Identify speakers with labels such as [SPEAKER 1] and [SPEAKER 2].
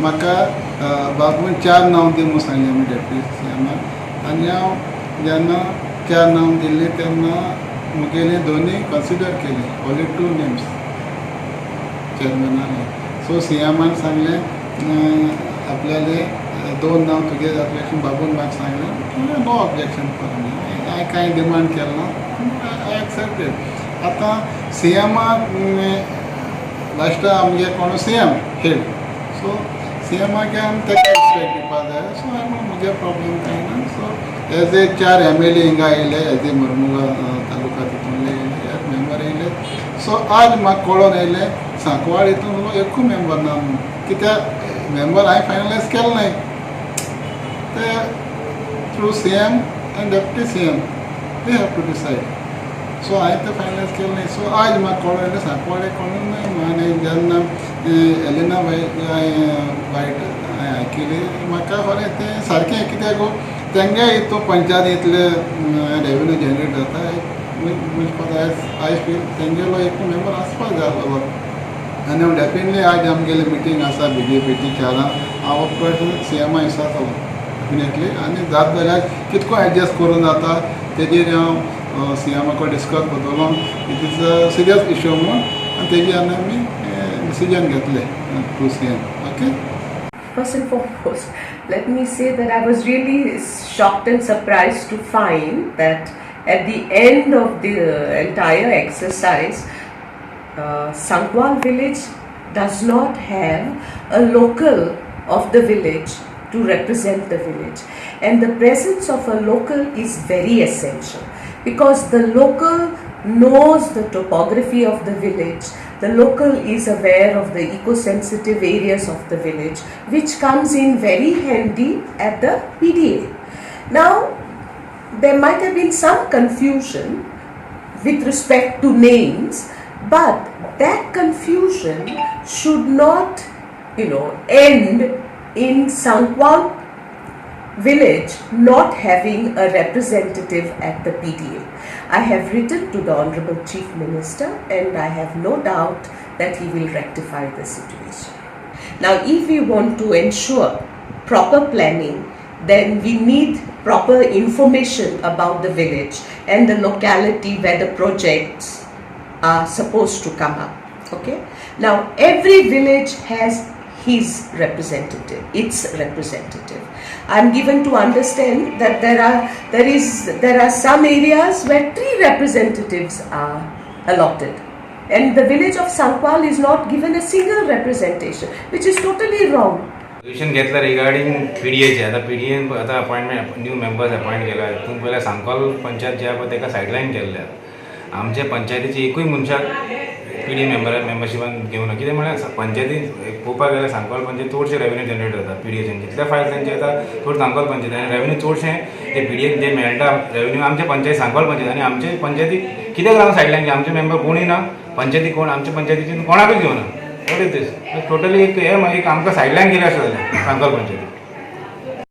[SPEAKER 1] म्हाका बाबून चार नांव दी म्हूण सांगलें आमी डेप्युटी सीएमान. आनी हांव जेन्ना चार नांव दिल्लीं तेन्ना मुगेले दोनूय कन्सिडर केले, ओन्ली टू नेम्स चेअरमॅनाले. सो सीएमान सांगलें, आपल्याले दोन नांव तुगे जातले अशें बाबून म्हाका सांगलें. No objection for me. हांवें कांय डिमांड केलें ना, I accepted. आतां सीएमाक लास्टा आमगे कोण सीएम हेड, सो सीएमाक आमी ताका रिस्पेक्ट दिवपा जाय. सो हांवें म्हजे प्रॉब्लेम कांय ना. सो एज ए चार एमएलए हिंगा आयले, एज ए मरमुगांव तालुका तितूंतले येयले, मेंबर येयले. सो आज म्हाका कळोन येयलें, सांकवाळ हितून एकूय मेंबर ना म्हणून. कित्याक मेंबर हांवें फायनलायज केलें नाय ते through CM and deputy CM, they have to decide. So हांवें तें फायनलायज केलें न्ही. सो आज म्हाका कळोन येयलें सांकवाळे कोणूय ना. आनी जेन्ना एलिना बाय हांवें बायट हांवें आयकली, म्हाका खरें तें सारकें. कित्याक तेंगे हितून पंचायत इतले रेवेन्यू जनरेट जाता, I feel तेंगेलो एक मेंबर आसपाक जाय आसलो. आनी डेफिनेटली आज आमगेली मिटींग आसा बीजेपीची चारांक. हांव प्रश्न सीएमा विचारतलो डेफिनेटली. आनी जात जाल्यार कितको एडजस्ट करून जाता तेजेर हांव सीएमा कडेन डिस्कस करतलो. It is a serious issue म्हणून आनी तेजेर आनी आमी डिसिजन घेतले through CM, okay.
[SPEAKER 2] First and foremost, let me say that I was really shocked and surprised to find that at the end of the entire exercise, Sankwal village does not have a local of the village to represent the village. And the presence of a local is very essential because the local knows the topography of the village, the local is aware of the eco sensitive areas of the village, which comes in very handy at the PDA. Now, there might have been some confusion with respect to names, but that confusion should not end in Sankwal village not having a representative at the PDA. I have written to the Honorable Chief Minister and I have no doubt that he will rectify the situation. Now, if we want to ensure proper planning, then we need proper information about the village and the locality where the projects are supposed to come up. Okay. Now, every village has his representative, its representative. I'm given to understand that there are some areas where three representatives are allotted. And the village of Sankwal is not given a single representation, which is totally wrong.
[SPEAKER 3] Resolution घेतलं regarding पीडीएचे. आतां PDN आतां appointment, new members appoint केला. हितून पयल्यार सांकवाल पंचायत जे आहा पळय तेका सायडलायन केल्ले. आमच्या पंचायतीची एकूय मनशाक पीडीए मेंबरशिपान घेवना. कितें म्हळ्यार पंचायतीन पळोवपाक गेल्यार सांकवाल पंचायत चडशे रेवेन्यू जनरेट जाता पीडीएच्यान. जितले फायल तेंचे येता चड सांकवाल पंचायत आनी रेवेन्यू चडशे ते पीडीएक जे मेळटा रेवेन्यू आमच्या पंचायत, सांकवाल पंचायत. आनी आमचे पंचायतीक कित्याक लागून सायडलायन? आमचे मेंबर कोणूय ना पंचायती, कोण आमच्या पंचायतीचे कोणाकूच घेवना. What is this? Totally एक हे एक आमकां सायडलायन केलें अशें जालें सांकवाल पंचायती.